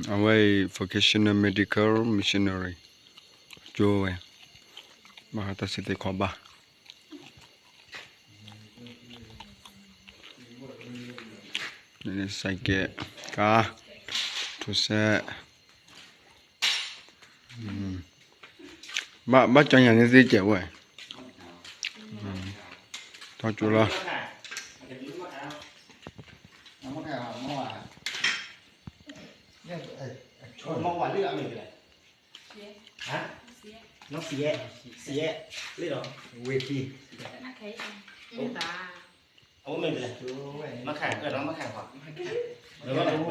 အဝဲအံၤ vocational medical missionary ကၠိဝဲ ဘၣ်ဃးတၢ်စံၣ်တဲၤခီၣ်ဘၣ် စဲးကဲး ကါ ထူစဲး ဘၣ်ကၠီညါန့ၣ်သ့ကဲးဝဲ ထီၣ်ကၠိလီၤ မ့ၢ်ဝဲလၢအမ့ၢ်လဲၣ် ဟါ နီၢ်စံးယဲၢ် စံးယဲၢ် လၢဒီး ဝ့ၢ်ခံ အဝဲမ့ၢ်လဲၣ် မခါ ကဲဒီးမခါ မခါ မခါ မခါ မခါ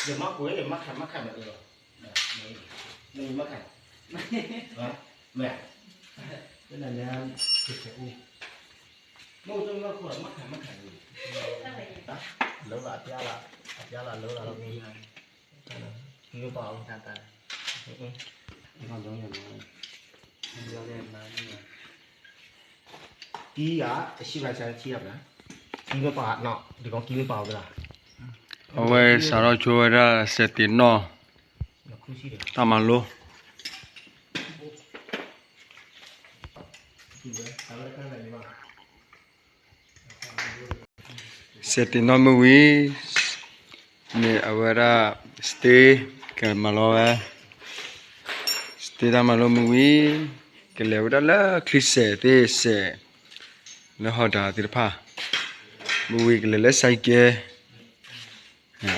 ယမၤကိၣ် ယမၤခး မၤခးမၤအၢလီၤ နမၤခး မ့ၢ် မ့ၢ်တမၤခိၣ် မၤခး မၤခး လၢလီၤ အပျါလီၤ အပျါလီၤ လၢလီၤ မ့ၢ် မ့ၢ်ပှၤအိၣ်တၢ်တၢ် ကံဂၤ တဆံဘၣ်ဆၣ်ထံအပျါ ကံမ့ၢ်ပှၤနီၤ ဒ်ကီကံမ့ၢ်ပှၤနီၤ အဝဲစးထီၣ်ဆိဝဲဒၣ် စဲးတ့ၢ်နီၣ် တၢ်မၤလိ စဲးတ့ၢ်နီၣ်မ့ၢ်ဝံၤ မ့ၢ်အဝဲဒၣ် စတ့ ကမၤလိဝဲ စတ့တၢ်မၤလိမ့ၢ်ဝံၤ ကလဲၤဝဲဒၣ်လၢချံစဲးသ့ၣ်စဲး လၢဟီၣ်တၢ်သ့ၣ်တဖၣ် မ့ၢ်ဝံၤကလဲၤလၢစဲးကဲး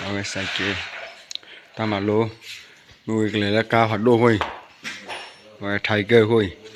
အဝဲစဲးကဲး တၢ်မၤလိ မ့ၢ်ဝံၤကလဲၤလၢကါဖးဒိၣ်အဃိအံၤ အဝဲ Tiger အဃိအံၤ